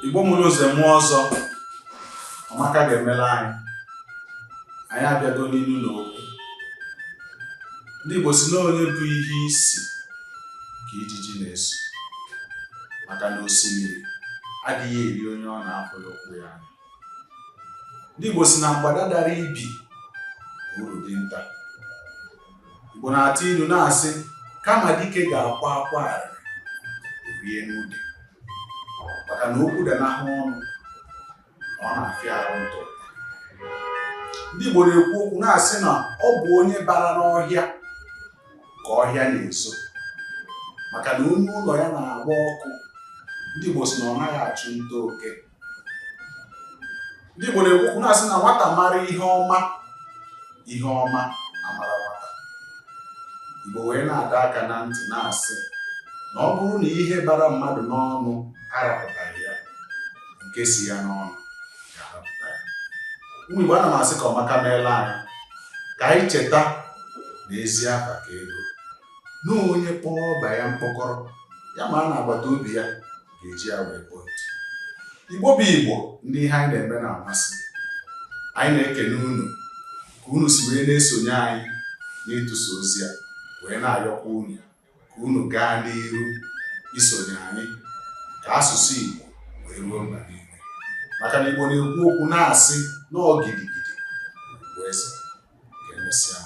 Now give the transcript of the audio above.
Igbo mụrụ nze mụọ ọzọ, ọmaka ga-emela anyị. Anyị abịago n'ilu na okwu. Ndị Igbo sị na onye bu ihe isi ka ijiji na-eso, maka na osimiri adịghị eri onye ọ na-afụghị ụkwụ ya anya. Ndị Igbo sị na mgbada dara ibi bụ uru dinta. Igbo na-atụ ilu na-asị kama dike ga-akwa akwa arịrị, o rie n'ude, maka na okwu danahụ ọnụ na ọ na-afịa arụ ntụ. Ndị Igbo na-ekwu okwu na-asị na ọ bụ onye bara n'ọhịa ka ọhịa na-ezo, maka na onye ụlọ ya na-agba ọkụ, ndị Igbo sị na ọ naghị achụ nta oke. Ndị Igbo na-ekwu okwu na-asị na nwata mara ihe ọma, ihe ọma amara nwata. Igbo wee na-adọ aka na ntị na-asị na ọ bụrụ na ihe bara mmadụ n'ọnụ arapụtaghị ya, nke si ya n'ọnụ ga-arapụta ya. Ụmụ Igbo, ana m asị ka ọmaka meela anyị, ka anyị cheta na ezi afa ka ego, na onye kpọọ ọba ya mkpọkọrọ ya ma na agbata obi ya ga-eji ya wee kpọọ ntụ. Igbo bụ Igbo, ndị ihe anyị na-eme na-amasị anyị, na-ekene unu ka unu si wee na-esonye anyị n'ịtụsa ozi a, wee na-ayọkwa unu ka unu gaa n'iru isonye anyị ka asụsụ Igbo wee ruo mba niile, maka na Igbo na-ekwu okwu na-asị na ọ gidigidi bụ eze. Ka emesịa.